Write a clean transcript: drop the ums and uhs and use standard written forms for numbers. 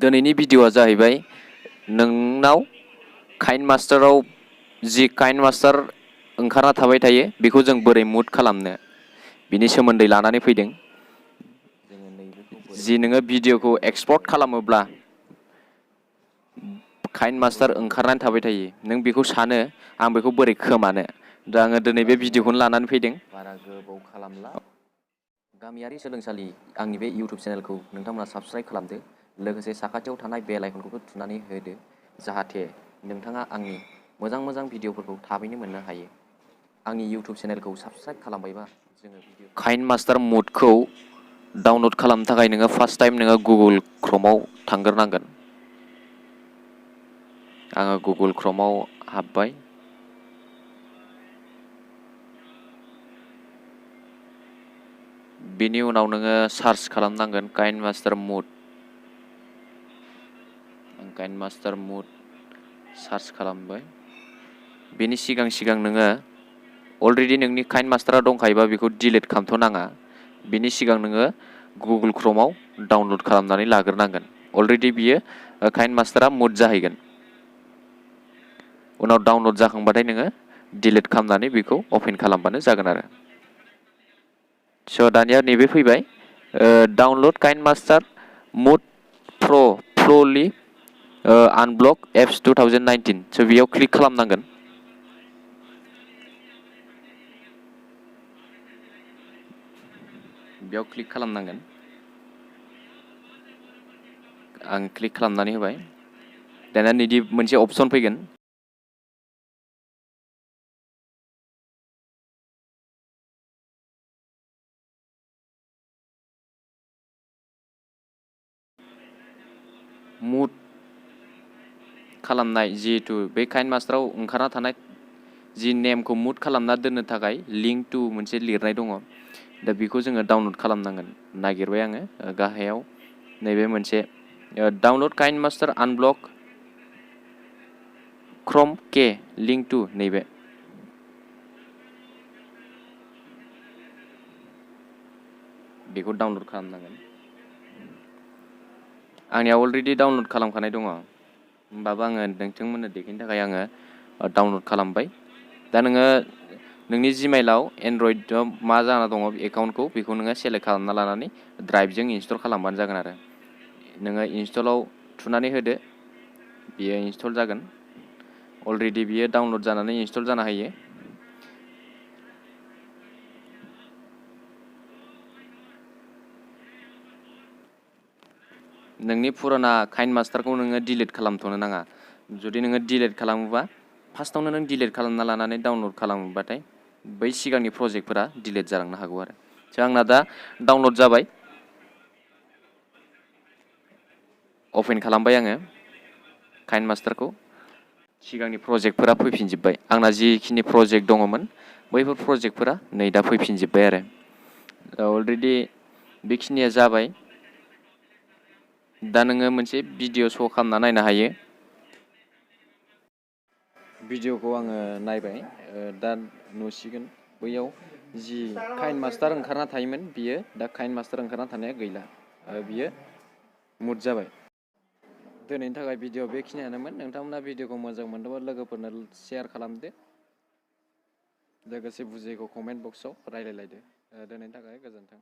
दिनैनि भिडिअआ जाहैबाय नोंनाव काइनमास्टाराव जि काइनमास्टार ओंखारना थाबाय थायो बेखौ जों बोरै मुट खालामनो बिनि सोमोन्दै लानानै फैदों। जि नोङो भिडिअखौ एक्सपर्ट खालामोब्ला काइनमास्टार ओंखारनानै थाबाय थायो नों बेखौ सानो आं बेखौ बोरै खोमानो। दा आङो दिनै बे भिडिअखौनो लानानै फैदों। बारा गोबाव खालामला गामियारि सोलोंसालि आंनि बे इउटुब चेनेलखौ नोंथांमोना साबस्क्राइब खालामदो, लोगोसे साखाथियाव थानाय बेल आइकनखौबो थुनानै होदो जाहाथे नोंथाङा आंनि मोजां भिडिअफोरखौ थाबैनो मोननो हायो। आंनि इउटुब चेनेलखौ साबस्क्राइब खालामबायबा जोङो काइनमास्टार मुडखौ डाउनलड खालामनो थाखाय नोङो फार्स्ट टाइम नोङो गुगोल क्रोमाव थांग्रोनांगोन। आङो गुगोल क्रोमाव हाबबाय। बिनि उनाव नोङो सार्च खालामनांगोन काइनमास्टार मुड। आं काइनमास्टार मुड सार्च खालामबाय। बेनि सिगां नोङो अलरेडि नोंनि काइनमास्टारा दंखायोबा बेखौ डिलिट खालामथ'नाङा। बिनि सिगां नोङो गुगोल क्रोमाव डाउनलड खालामनानै लाग्रोनांगोन। अलरेडि बियो काइनमास्टारा मुड जाहैगोन। उनाव डाउनलड जाखांबाथाय नोङो डिलिट खालामनानै बेखौ अपेन खालामबानो जागोन आरो। स' दानिया नैबे फैबाय डाउनलड काइनमास्टार मुड प्र''लि आनब्लक एप्स 2019 स' बेयाव क्लिक खालामनांगोन। बेयाव क्लिक खालामनांगोन। आं क्लिक खालामनानै होबाय। दाना नैदि मोनसे अपसन फैगोन। मुड खालामनाय जिहेथु बे काइनमास्टाराव ओंखारना थानाय जि नेमखौ मुड खालामना दोननो थाखाय लिंक टु मोनसे लिरनाय दङ। दा बेखौ जोङो डाउनलड खालामनांगोन। नागिरबाय आङो गाहायाव नैबे मोनसे डाउनलड काइनमास्टार आनब्लक क्रोम के लिंक टु नैबे बेखौ डाउनलड खालामनांगोन। आंनिया अलरेडि डाउनलड खालामखानाय दङ। होमबाबो आङो नोंथांमोननो देखायनो थाखाय आङो डाउनलड खालामबाय। दा नोङो नोंनि जिमेइलाव एन्ड्रइडआव मा जाना दङ एकाउन्टखौ बेखौ नोङो सेलेक्ट खालामना लानानै ड्राइभजों इनस्टल खालामबानो जागोन आरो। नोङो इनस्टलाव थुनानै होदो, बियो इनस्टल जागोन। अलरेडि बियो डाउनलड जानानै इनस्टल जाना होयो। नोंनि फुराना काइनमास्टारखौ नोङो डिलिट खालामथ'नो नाङा। जुदि नोङो डिलिट खालामोबा फार्स्टआवनो नों डिलिट खालामना लानानै डाउनलड खालामोबाथाय बै सिगांनि प्रजेक्टफोरा डिलिट जालांनो हागौ आरो। स' आंना दा डाउनलड जाबाय। अपेन खालामबाय आङो काइनमास्टारखौ। सिगांनि प्रजेक्टफोरा फैफिनजोब्बाय। आंना जिखिनि प्रजेक्ट दङमोन बैफोर प्रजेक्टफोरा नै दा फैफिनजोब्बाय आरो। अलरेडि बेखिनिया जाबाय। दा नोङो मोनसे भिडिअ' श' खालामना नायनो हायो। भिडिअ'खौ आङो नायबाय। दा नुसिगोन बैयाव जि काइनमास्टार ओंखारना थायोमोन बियो दा काइनमास्टार ओंखारना थानाया गैला। बियो मुड जाबाय। दिनैनि थाखाय भिडिअ' बेखिनियानोमोन। नोंथांमोना भिडिअ'खौ मोजां मोनदोंबा लोगोफोरनो शेयार खालामदो। लोगोसे बुजियैखौ कमेन्ट बक्सआव रायलायलायदो। दिनैनि थाखाय गोजोन्थों।